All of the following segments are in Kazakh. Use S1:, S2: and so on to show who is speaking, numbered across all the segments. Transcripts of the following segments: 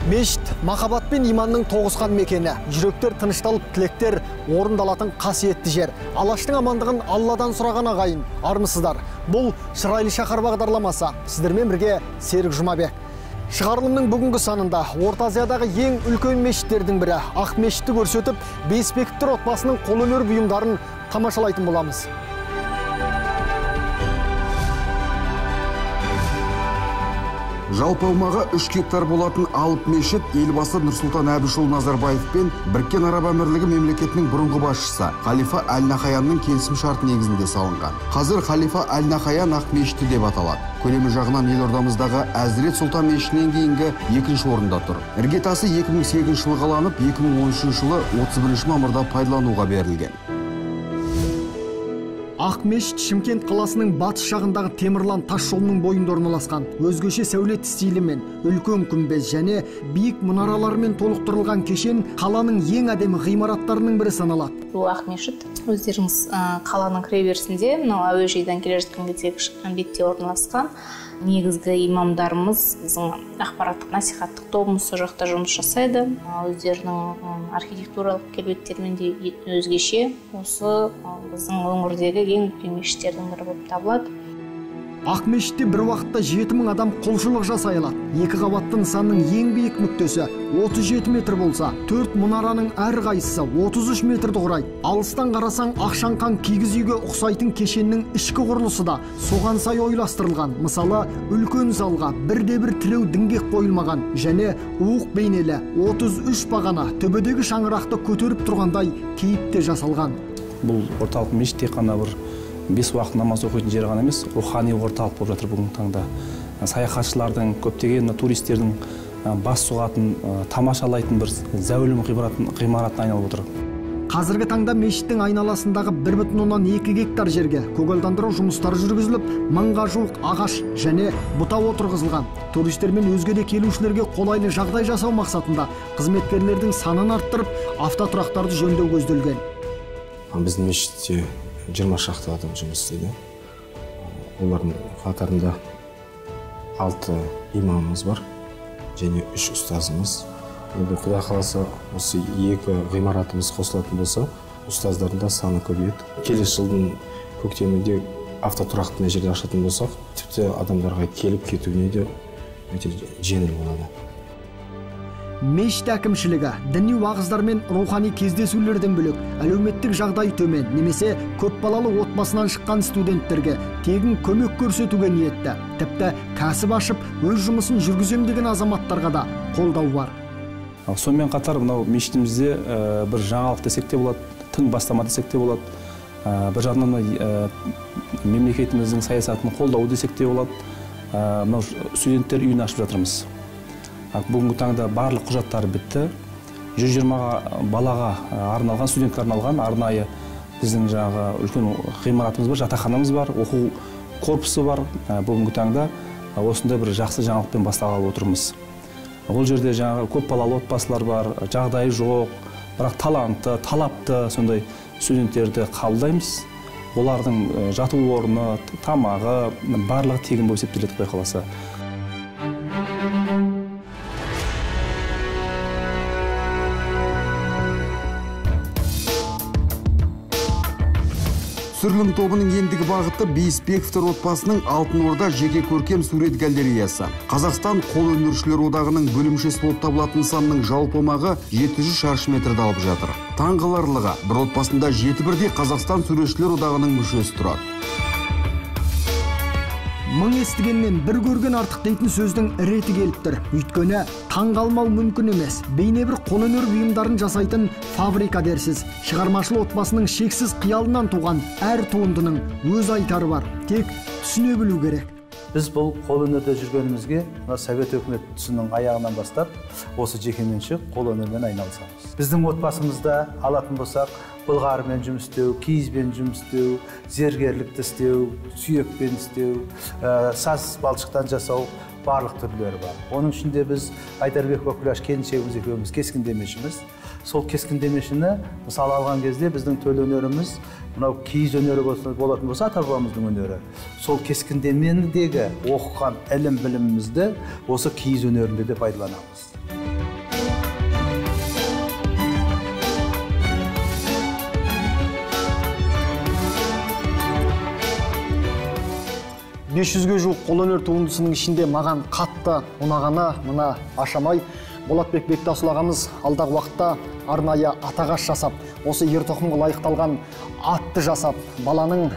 S1: Мешіт махаббат пен иманның тоғысқан мекені. Жүректер тынышталып, тілектер орындалатын қасиетті жер. Алаштың амандығын Алладан сұраған ағайын, армысыздар. Бұл Шырайлы шаһар бағдарламасы. Сіздермен бірге Серік Жұмабек. Шығарылымның бүгінгі санында Орта Азиядағы ең үлкен мешіттердің бірі Ақ мешітті көрсетіп, Бейісбековтер отбасының қолөнер бұйымдарын тамашалайтын боламыз.
S2: Жалпы аумағы 3 гектар болатын алып мешіт елбасы Нұрсұлтан Әбішұлы Назарбаев пен Біріккен Араб Әмірлігі мемлекетінің бұрынғы басшысы Халифа Әл-Нахаянның келісім шарты негізінде салынған. Қазір Халифа Әл-Нахаян Ақ мешіті деп аталады. Көлемі жағынан елордамыздағы Әзірет Сұлтан мешітінен кейінгі екінші орында тұр. Іргетасы 2008 жылы қаланып, 2013 жылы 31 мамырда пайдалануға берілген.
S1: Ақ мешіт Шымкент қаласының батыс жағындағы Темірлан тас жолының бойында орналасқан. Өзгеше сәулет стилімен, үлкен күмбез және биік мұнаралармен толықтырылған кешен қаланың ең әдемі ғимараттарының бірі саналады.
S3: Бұл Ақ мешіт өздеріңіз қаланың кіреберісінде, мынау әуежайдан келе жатқан кездегі шыққан бетте орналасқан. Негізгі имамдарымыз, біздің ақпараттық насихаттық тобымыз сол жақта жұмыс жасайды. Өздерінің архитектуралық келбеттерімен де өзгеше, осы біздің өңірдегі ең үлкен мешіттердің бірі болып табылады.
S1: Ақ мешітте бір уақытта 7000 адам құлшылық жасай алады. Екі қабатты нысанның ең биік нүктесі 37 метр болса, 4 мұнараның әр қайсысы 33 метрді құрайды. Алыстан қарасаң ақшаңқан кигіз үйге ұқсайтын кешеннің ішкі құрылысы да соған сай ойластырылған. Мысалы, үлкен залға бірде-бір тіреу діңгек қойылмаған және уық бейнелі 33 бағана төбедегі шаңырақты көтеріп тұрғандай кейіпте жасалған.
S4: Бұл орталық мешіт тек қана бір 5 уақыт намаз оқитын жер ғана емес, рухани орталық болып жатыр бүгінгі таңда. Саяхатшылардың, көптеген туристердің бас соғатын, тамашалайтын бір зәулім ғимаратына айналып отыр.
S1: Қазіргі таңда мешіттің айналасындағы 1,2 гектар жерге көгалдандыру жұмыстары жүргізіліп, 1000-ға жуық ағаш және бұта отырғызылған. Туристер мен өзге де келушілерге қолайлы жағдай жасау мақсатында қызметкерлердің санын арттырып, автотұрақтарды жөндеу көзделген.
S5: Біздің мешітте 20 шақты адам жұмыс істейді. Олардың қатарында 6 имамымыз бар және 3 ұстазымыз. Енді Құдай қаласа, осы екі ғимаратымыз қосылатын болса, ұстаздардың да саны көбейеді. Келесі жылдың көктемінде автотұрақты мына жерде ашатын болсақ, тіпті адамдарға келіп кетуіне де өте жеңіл болады.
S1: Мешіт әкімшілігі діни уағыздар мен рухани кездесулерден бөлек әлеуметтік жағдай төмен немесе көпбалалы отбасынан шыққан студенттерге тегін көмек көрсетуге ниетті. Тіпті кәсіп ашып, өз жұмысын жүргізем деген азаматтарға да қолдау бар.
S4: Сонымен қатар мынау мешітімізде бір жаңалық десек те болады, тың бастама десек те болады, бір жағынан мемлекетіміздің саясатын қолдау десек те болады. Мынау студенттер үйін ашып жатырмыз. Бүгінгі таңда барлық құжаттары бітті. 120 балаға арналған, студентке арналған арнайы біздің жаңағы үлкен ғимаратымыз бар, жатақханамыз бар, оқу корпусы бар. Бүгінгі таңда осындай бір жақсы жаңалықпен бастағалы отырмыз. Ол жерде жаңағы көп балалы отбасылар бар, жағдайы жоқ, бірақ талантты, талапты сондай студенттерді қабылдаймыз. Олардың жату орны, тамағы барлығы тегін болып есептеледі, Құдай қаласа.
S2: Түсірілім тобының ендігі бағыты Бейісбековтер отбасының Алтын Орда жеке көркем сурет галереясы. Қазақстан қолөнершілер одағының бөлімшесі болып табылатын нысанның жалпы аумағы 700 шаршы метрді алып жатыр. Таңғаларлығы, бір отбасында 7 бірдей Қазақстан суретшілер одағының мүшесі тұрады.
S1: Мың естігеннен бір көрген артық дейтін сөздің реті келіп тұр. Өйткені таң қалмау мүмкін емес. Бейне бір қолөнер бұйымдарын жасайтын фабрика дерсіз. Шығармашыл отбасының шексіз қиялынан туған әр туындының өз айтары бар. Тек түсіне білу керек.
S6: Біз бұл қолөнерде жүргенімізге Совет өкіметі тұсының аяғынан бастап осы жекеменшік қолөнермен айналысамыз. Біздің отбасымызда алатын болсақ, былғарымен жұмыс істеу, киізбен жұмыс істеу, зергерлікті істеу, сүйекпен істеу, саз балшықтан жасау барлық түрлері бар. Оның ішінде біз Айдарбекова Күләш келіншегіміз екеуміз кескіндемешіміз. Сол кескіндемешіні мысалы алған кезде біздің төл өнеріміз мынау киіз өнері болатын болса, ата-бабамыздың өнері. Сол кескіндемендегі оқыған ілім білімімізді осы киіз өнерінде де пайдаланамыз.
S1: 500-ге жуық қолөнер туындысының ішінде маған қатты ұнағаны мына ашамай. Болатбек Бектасұлы ағамыз алдағы уақытта арнайы атағаш жасап, осы ер тоқымға лайықталған атты жасап, баланың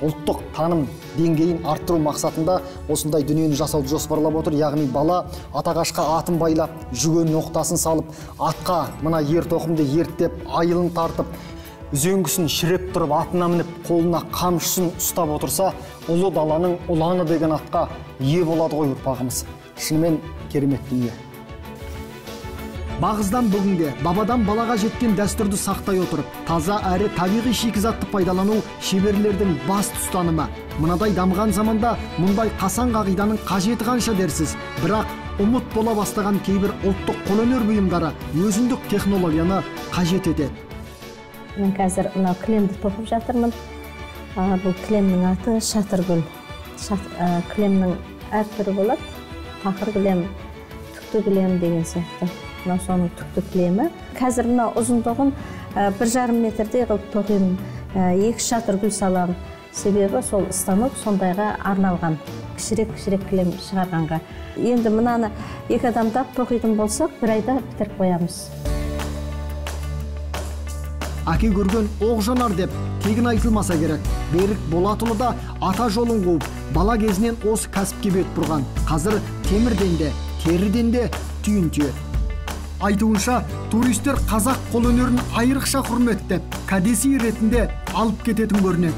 S1: ұлттық таным деңгейін арттыру мақсатында осындай дүниені жасауды жоспарлап отыр. Яғни бала атағашқа атын байлап, жүген ноқтасын салып, атқа мына ер тоқымды ерттеп, айылын тартып, үзеңгісін шіреп тұрып, атына мініп, қолына қамшысын ұстап отырса, ұлы даланың ұланы деген атқа ие болады ғой ұрпағымыз. Шынымен керемет дүние. Бағыздан бүгінге, бабадан балаға жеткен дәстүрді сақтай отырып, таза әрі табиғи шикізатты пайдалану шеберлердің басты ұстанымы. Мынадай дамыған заманда мұндай қасаң қағиданың қажеті қанша дерсіз. Бірақ ұмыт бола бастаған кейбір ұлттық қолөнер бұйымдары өзіндік технологияны қажет етеді.
S7: Мен қазір мынау кілемді тоқып жатырмын. Бұл кілемнің аты шатыргүл. Кілемнің әр түрі болады. Тақыр кілем, түкті кілем деген сияқты. Мынау соның түкті кілемі. Қазір мынау ұзындығын 1,5 метрдей қылып тоқимын. 2 шатыргүл саламын. Себебі сол станок сондайға арналған. Кішірек-кішірек кілем шығарғанға. Енді мынаны 2 адамдап тоқитын болсақ, бір айда бітіріп қоямыз.
S1: Әке көрген оқ жанар деп тегін айтылмаса керек. Берік Болатұлы да ата жолын қуып, бала кезінен осы кәсіпке бет бұрған. Қазір темірден де, теріден де түйін түйеді. Айтуынша, туристер қазақ қолөнерін айрықша құрметтеп, кәдесый ретінде алып кететін көрінеді.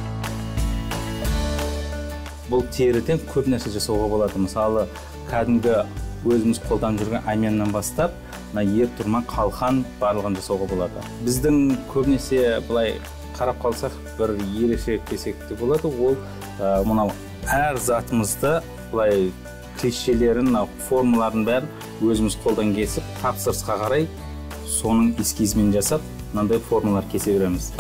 S8: Бұл теріден көп нәрсе жасауға болады. Мысалы, кәдімгі өзіміз қолданып жүрген әменнен бастап, мына ер тұрман, қалқан барлығын жасауға болады. Біздің көбінесе былай қарап қалсақ, бір ерекшелік десек те болады. Ол мынау әр затымызды былай клишелерін, формаларын бәрін өзіміз қолдан кесіп, тапсырысқа қарай соның эскизімен жасап, мынандай формалар кесе береміз.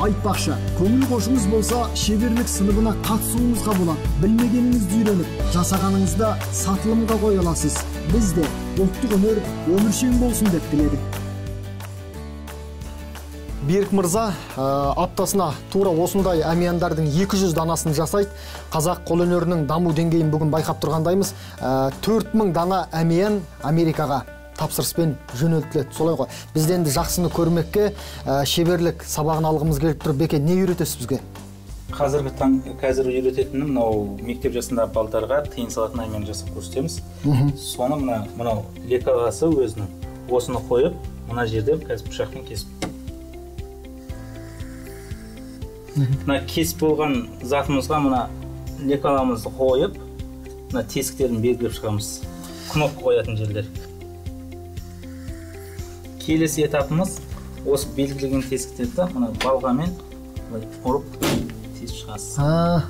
S1: Айтпақшы, көңіл қошыңыз болса, шеберлік сыныбына қатысуыңызға болады. Білмегеніңізді үйреніп, жасағаныңызды сатылымға қоя аласыз. Біз де ұлттық өнер өміршең болсын деп тіледік. Берік мырза аптасына тура осындай әмияндардың 200 данасын жасайды. Қазақ қолөнерінің даму деңгейін бүгін байқап тұрғандаймыз. 4000 дана әмиян Америкаға тапсырыспен жөнелтіледі. Солай ғой. Біз енді жақсыны көрмекке шеберлік сабағын алғымыз келіп тұр. Беке, не үйретесіз бізге?
S8: Қазір үйрететінім мынау мектеп жасындағы балдарға тыйым салатын әмиян жасап көрсетеміз. Соны мынау лекаласы өзінің осыны қойып, мына жерде қазір пышақпен кесіп. Мына кесіп болған затымызға мына лекаламызды қойып, мына тесіктерін белгілеп шығамыз. Кнопка қоятын жерлер. Келесі этапымыз осы белгілеген тесіктерді мына балғамен былай ұрып тесіп шығасыз.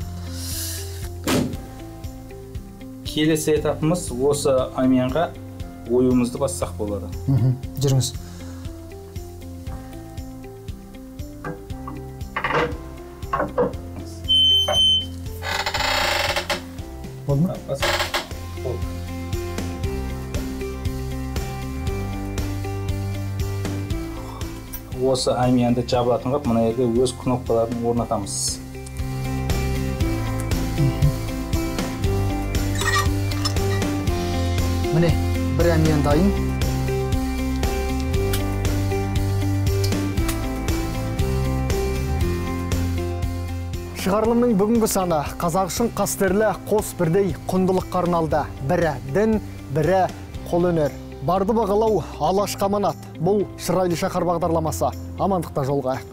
S8: Келесі этапымыз осы әмиянға оюымызды бассақ болады.
S1: Жүріңіз. Болды ма?
S8: Болды. Осы әмиянды жабылатын қылып, мына жерге өз кнопкаларын орнатамыз.
S1: Міне, бір әмиян дайын. Шығарылымның бүгінгі саны қазақ үшін қастерлі қос бірдей құндылыққа арналды. Бірі дін, бірі қолөнер. Барды бағалау алашқа аманат. Бұл Шырайлы шаһар бағдарламасы. Амандықта жолығайық.